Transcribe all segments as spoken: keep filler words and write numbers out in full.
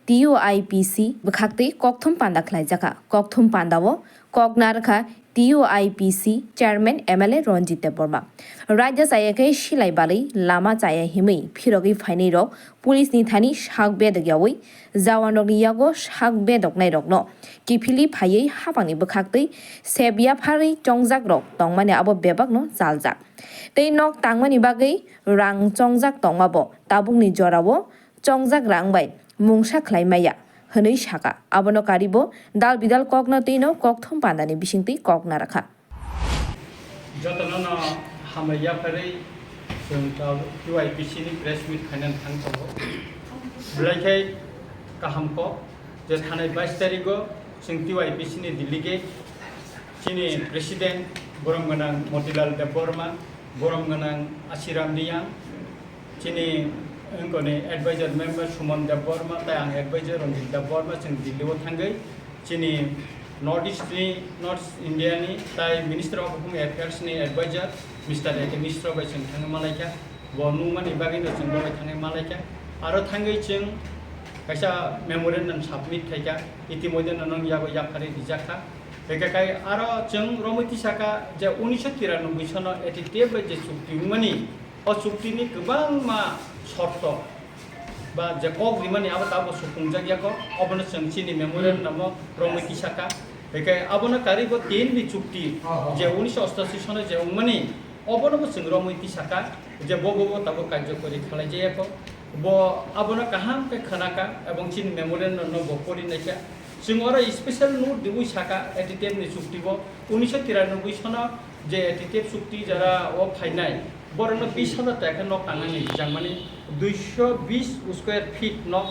T U I P C bwkhaktwi kokthum panda khlaijakha. Kokthum pandao kok narwkha T U I P C Chairman M L A Ranjit Debbarma. Raida chaya khe silai balwi lama chaya himwi phirogwi phainai rok police ni thani sak bedok yaui jawan rokni yago sak bedoknai rokno kiphilwi phaiwi hapangni bwkhaktwi sep yapharwi chongjak rok tongmani abo bebakno chaljak. Tei nok tangmani bagwi rang chongjak tongmabo tabukni jorao chongjak rang bai mungsa khlai maya hwnwi sakha. Abono karibo dal bidal kokno twino kokthum pandani bisingtwi kok narwkha. Jotono no hambai yapharwi chwng ta T U I P C ni press meet khainani thang tongo. Belai khe kaham kok je thanai bais tarigo chwng T U I P C ni delegate chini president borom gwnang Motilal Debbarma, borom gwnang Ashiram Riyang, chini wngkoni advisor member Suman Debbarma, tai ang advisor Ranjit Debbarma, chwng Delhi o thangwi chini North East ni, North India ni tai Minister of Home Affairs ni advisor Mister A K Mishra bai chwng thangwi malaikha. Bo nungmani bagwi no chwng bo bai thangwi malaikha. Aro thangwi chwng kaisa memorandum submit khaikha, itimodhye no nung yago yapharwi rijakha. Hwnkhe kai aro chwng romwi tisakha je unisho tiranoboi sono A T T F bai je chukti wngmani, o chuktini kwbangma shorto ba je kok rimani abo tabuk supungjak ya kok, obono chwng chini memorandum o romwi tisakha. Hwnkhe abono karwi bo tin ni chukti je unisho ostashi sono je wngmani, obono bo chwng romwi tisakha je bo bo bo tabuk karjokori khalai jaya kok. Bo abono kaham khe khwnakha ebong chini memorandum no bo pori naikha. Chwng oro special note diwi saka A T T F ni chukti bo unisho tiranoboi sono je A T T F chukti jara o phainai, borokno bis hajar taka khe nok tangnani rijak mani, duisho bis square feet nok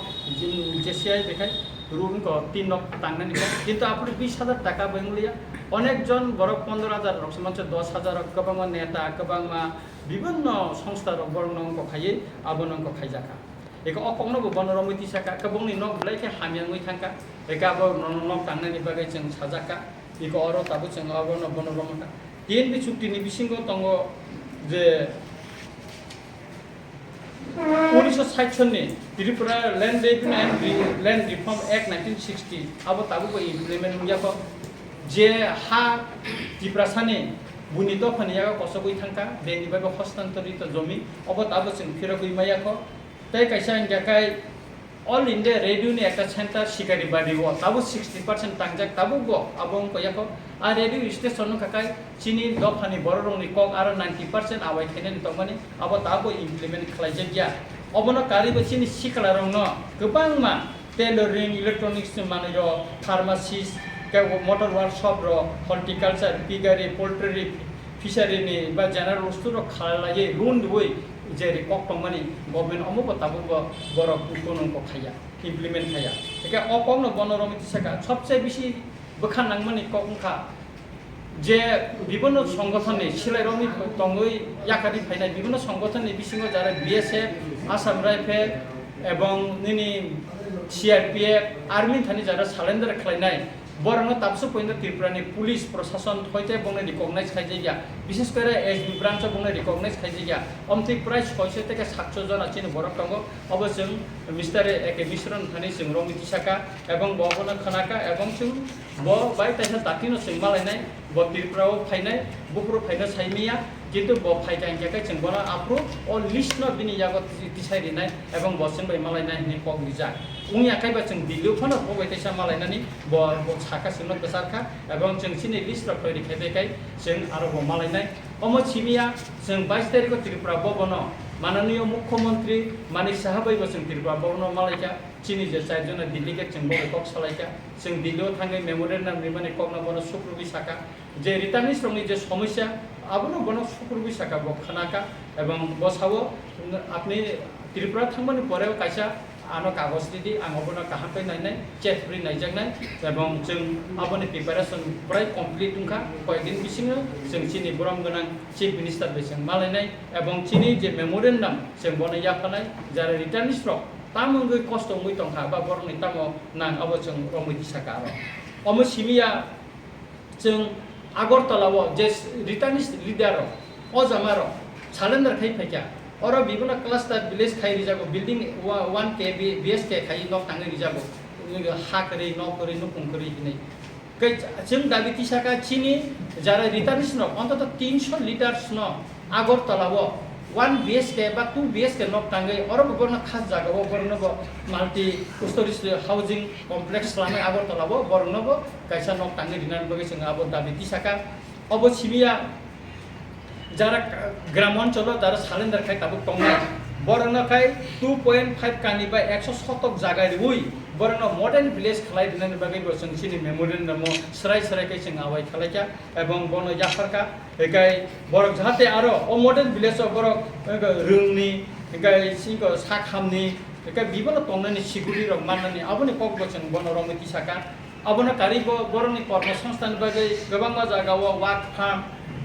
J C I bekhai rung ko tin nok tangnani kha. Kintu aphuru bis hajar taka bai wngya, onek jon borok pondro hajar rok se manse, dos hajar rok, kwbangma neta, kwbangma bibinno songsta rok borokno wngkok khaiwi abono wngkok khaijakha. Eko o kokno bo bono romwi tisakha, khe bongni nok belai khe hamya wngwi thangkha. Eko abo nono nok tangnani bagwi chwng sajakha. Eko oro tabuk chwng abono bono romkha. T N B chukti ni bisingo tongo je unisho sait sonni Tripura Land Revenue and Re-, Land Reform Act nineteen sixty, abo tabuk bo implement wngya kho. Je ha Tiprasani buini dophani yago kosogwi thangkha, bengni bai bo hostantorito jomi, obo tabuk chwng phirogwi maya kho. Tei kaisa hingkha khe All India Radio ni ekta center Sikaribari o tabuk sixty percent tangjak, tabuk bo abo wngkha yakho. A radio station wngkha khe chini dophani borok rokni kok aro ninety percent awai khainani tongmani, abo tabuk implement khlaijak ya. Obono karwi bo chini sikla rokno kwbangma tailoring, electronics ni manwi rok, pharmacist, kebo motor workshop rok, horticulture, piggery, poultry, fishery ni ba general store rok khalaiwi loan riwi je ri kok tongmani government omo bo tabuk bo borok kunung kok khaiya, implement khaiya. Eke o kok no bono romwi tisaka sobse bisi bwkha nangmani kok wngkha je bibinno songothon ni silai rokni tongwi yakarwi phainai bibinno songothon ni bisingo jara B S F, Assam Rifle ebong nini C R P F, army thani jara surrender khlainai. Borokno tabsuk pointo Tripura ni police prosason hoite bongni recognize khaijak ya, bishes kore S B branch o bongni recognize khaijak ya. Omtwi prai soiso teke satso jona chini borok tongo. Obo chwng Mister A K Mishra ni thani chwng romwi tisaka ebong bo obono khwnaka ebong chwng bo bai taisa dati no chwng malainai, bo Tripura o phainai, buphuru phaino saimanya. Kintu bo phaikha hingkha khe chwng bono aphuru o list no bini yago ti-, tisai rinai ebong bo chwng bai malainai hinwi kok rijak. Wngya khe ba chwng Delhi o phano bo bai teisa malainani bo, bo sakha chwngno kwcharkha ebong chwng chini list rok twi rikha de kai chwng aro bo malainai. Omo simiya chwng bais tarikh o Tripura Bhavan o mananiyo Mukhyamantri Manik Saha bai bo chwng Tripura Bhavan o malaikha. Chini je char jona delegate chwng bo bai kok salaikha. Chwng Delhi o thangwi memorandum rimani kokno bono sukrubwi sakha. Je returnees rokni je somosya, abono bono sukrubwi saka bo khwnaka, ebong bo sao, apni Tripura thangmani pore kaisa ano kagoj ridi, ang obono kaham khe nainai, check rwi naijaknai, ebong chwng aboni preparation prai complete wngkha, koyekdin bisingo chwng chini borom gwnang Chief Minister bai chwng malainai, ebong chini je memorandum chwng bono yaphanai, jara returnees rok tamo wngwi kosto wngwi tongkha, ba borokni tamo nang abo chwng romwi tisaka aro. Omo simiya chwng Agartala o je returnees leader rok, o jama rok surrender khai phaikha, Oro bibino cluster village khai rijago, building wa-, one K B-, B S K khai nok tangwi rijago. Ha kwrwi, nok kwrwi, nukung kwrwi hinwi. Kai chwng dabi tisaka chini jara returnees no ontoto tinsho leaders no Agartala o one B H K ba two B H K nok tangwi oro bo borno khas jaga o borno bo multi stories housing complex lamai Agartala o borno bo kaisa nok tangwi rinani bagwi chwng abo dabi tisaka. Obo simiya jara gram oncholo jara surrender khai tabuk tongnai, borokno khai two point five kani bai ekso sotok jaga riwi borokno modern village khlai rinani bagwi bo chwng chini memorandum o srai srai khe chwng awai khalaikha ebong bono yapharkha. Hikai borok jahate aro o modern village o borok, eh, rwngni, hikai singko sak hamni, hikai bibono tongnani siguri rok mannani aboni kok bo chwng bono romwi tisaka. Abono karwi bo borokni kormo songsthanni bagwi kwbangma jagao wak farm,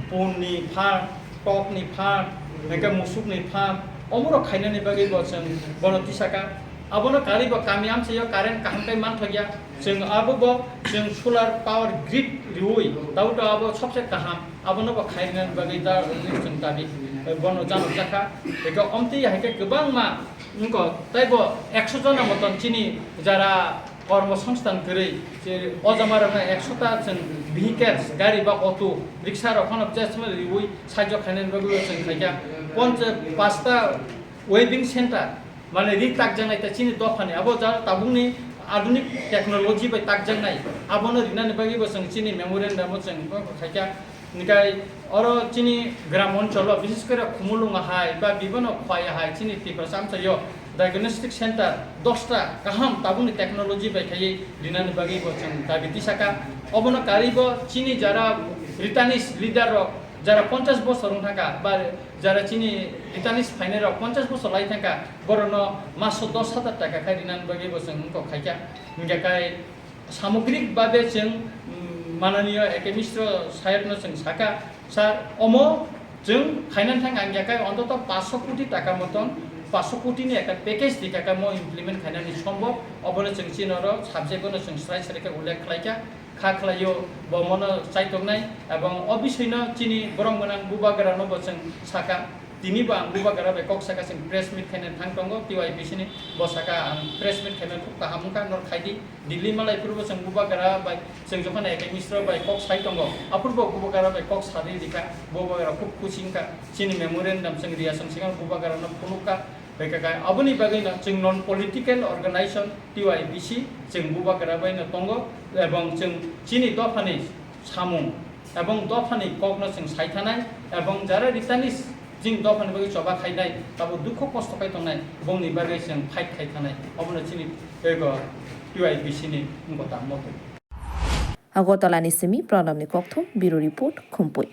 punni farm, tokni farm, hwnkhe musukni farm, omorok khainani bagwi bo chwng bono tisaka. Abono karwi bo kami amchaio current kaham khe manthokya. Chwng abo bo chwng solar power grid riwi tauto abo sobse kaham. Abono bo khainani bagwi da chwng dabi, eh, bono janokjakha. Eko omtwi hai khe kwbangma wngkha, tei bo ekso jona moton chini jara kormo songsthan kwrwi, je o jamarokno ekso ta chwng vehicles, gari ba auto, ricksha rok phano jesma riwi sahajyo khainani bagwi chwng khaikha. Poncha-, pasta weaving center, mane ri takjaknai ta chini dophani, abo jara tabukni adunik technology bai takjaknai, abono rinani bagwi bo chwng chini memorandum o chwng khaikha. Hinkhe oro chini gram oncholo, bises kore Khumulwng hai ba bibono Khowai hai chini Tiprasa amchaio diagnostic center dosta kaham tabukni technology bai khaiwi rinani bagwi bo chwng dabi tisaka. Obono karwi bo chini jara returnees leader rok jara ponchash bosor wng thangkha ba jara chini returnees phainai rok ponchash bosor lai thangkha, borokno maso dos hajar taka khai rinani bagwi bo chwng wngkok khaikha. Hinkhe kai samogrik babe chwng, mm, mananiyo Eke Mishra sahebno chwng saka, sir, omo chwng khainani thang ang yakai ontoto paanch koti taka moton, paanch koti ni ekta package di kaka mo implement khainani sombo, obono chwng chini oro subject ono chwng srai srai khe ullekh khlaikha, kha khlaio bo mono chaitongnai, ebong o bisoi no chini borok mwnang bubagra no bo chwng saka. Tini bo ang bubagra bai kok saka chwng press meet khaina thang tongo, T Y P C ni bo saka ang press meet khaima khub kaham wngkha, nor khai di. Delhi malai phuru bo chwng bubagra bai chwng jokhon Eke Mishra bai kok sai tongo, aphuru bo bubagra bai kok sari rikha, bubagra khub khusi wngkha. Chini memorandum chwng riya chwng swkang bubagra no phunukha, bai kaka aboni bagwi no chwng non political organization T Y P C chwng bubagra bai no tongo, ebong chwng chini dophani samung ebong dophani kokno chwng sai thanai, ebong jara returnees chini dophani bagwi choba khainai, abo dukho kosto khai tongnai, bongni bagwi chwng fight khai thanai, obono chini ego T Y P C ni wngkha ta moto. Agartala ni simi Pranab ni kokthum, Bureau Report, Khumpui.